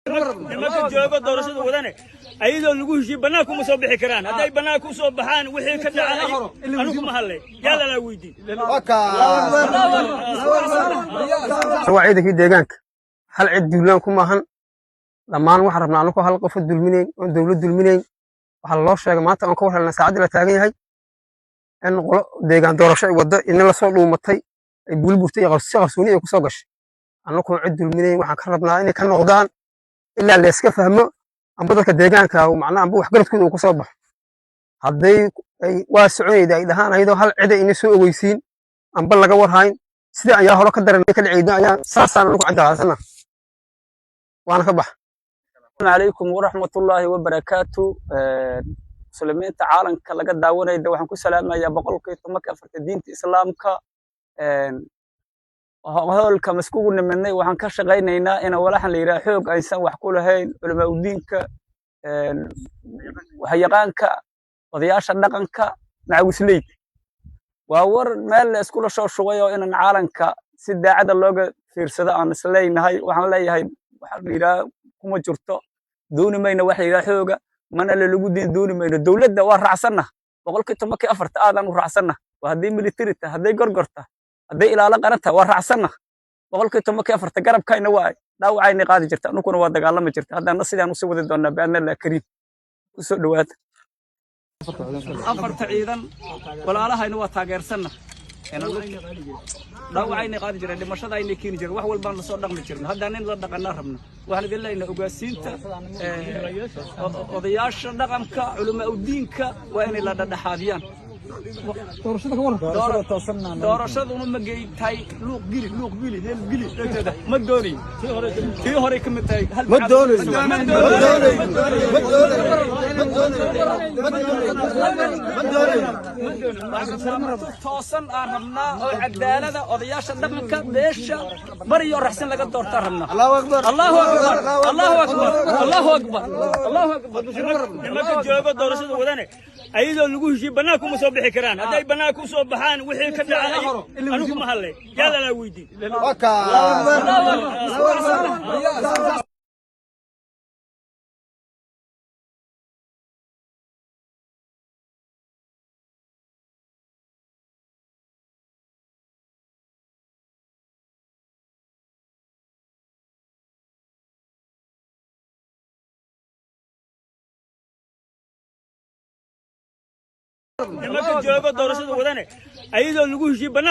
Nimanka jooga doorashada wadane ayadoo lagu heshiiye bannaanka uma soo bixi karaan. Hadday bannaanka u soo baxaan, wixii ka dhacay anigu ma hadlay, yaa lalaa weydiin. Waa ciidankii deegaanka, hal cid duulaan ku maahan. Dhammaan waxaan rabnaa anakoo hal qofo dulminayn oon dowlad dulminayn. Waxaa loo sheegay maanta oon ka war helnay saacaddii la taagan yahay in qolo deegaan doorasho ay waddo ina lasoo dhuumatay ay buulburtay iyo si qarsooni ay kusoo gashay. Anakoo cid dulminayn, waxaan ka rabnaa inay ka noqdaan ilaa la iska fahmo amba dadka deegaanka macnaha amba waxgaradkooda uu kusoo baxo. Hadday ay waa soconayda ay dhahaan ayadoo hal cida ina soo ogeysiin amba laga warhayn, sida ayaa hore ka daran ka dhacaydo ayaa saasaan anagu caddaasana waana ka bax. Calaykum waraxmatullaahi wabarakaatu. Muslimiinta caalamka laga daawanaya, waxaan ku salaamayaa 114-ka diinta Islaamka. Howlka maskugu nimidnay, waxaan ka shaqaynaynaa ina walaxan la yidhaha xoog aysan wax ku lahayn. Culamaa udiinka, waxyaqaanka, odayaasha dhaqanka, macawisleyd, waa war meel la iskula soo shugay oo inan caalamka si daacada looga fiirsado aan isleynahay. Waxaan leeyahay, waxaa la yidhaha kuma jirto, dooni mayno wax la yidhaha xooga, mana lalagu diin, dooni mayno. Dowladda waa raacsanna, 114-ka aadaan u raacsanna. Waa hadday military tahay, hadday gorgorta, hadday ilaalo qaran tahay, waa raacsanna. 114-ka garabkayna waa dhaawacayna qaadi jirta, anukuna waa dagaalami jirta. Haddana sidaan usii wadi doonaa bi'idnillah kariim. Kusoo dhowaada afarta ciidan walaalahayna waa taageersanna. Dhaawacayna qaadi jireen, dhimashada aynay keeni jireen, wax walbaan lasoo dhaqmi jirin. Haddaan in la dhaqanaa rabno, waxaan idin leenahay ogaasiinta odayaasha dhaqanka, culamaa udiinka waa inay la dhadhaxaadiyaan. Doorashaduna ma gey tahay luuq gili, luuq gili, heel gili dhegteeda ma doonayo. Tii horey ka mid tahay. Ma doonayso, ma doonayso, ma doonayso, ma doonayso. Toosan aan rabnaa oo cadaalada odayaasha dhaqanka beesha bariyo raxsan laga doortaa rabnaa. Allahu akbar. Allahu akbar, Allahu akbar, Allahu akbar, Allahu akbar. Nimanka jooga doorashada wadane ayadoo lagu heshiiye bannaanka uma soo bixi karaan. Hadday bannaanka u soo baxaan, wixii ka dhacay anigu ma hadlay, yaa lalaa weydiin. Waa kaa. Nimanka jooga doorashada wadane ayadoo lagu heshiiye bannaanka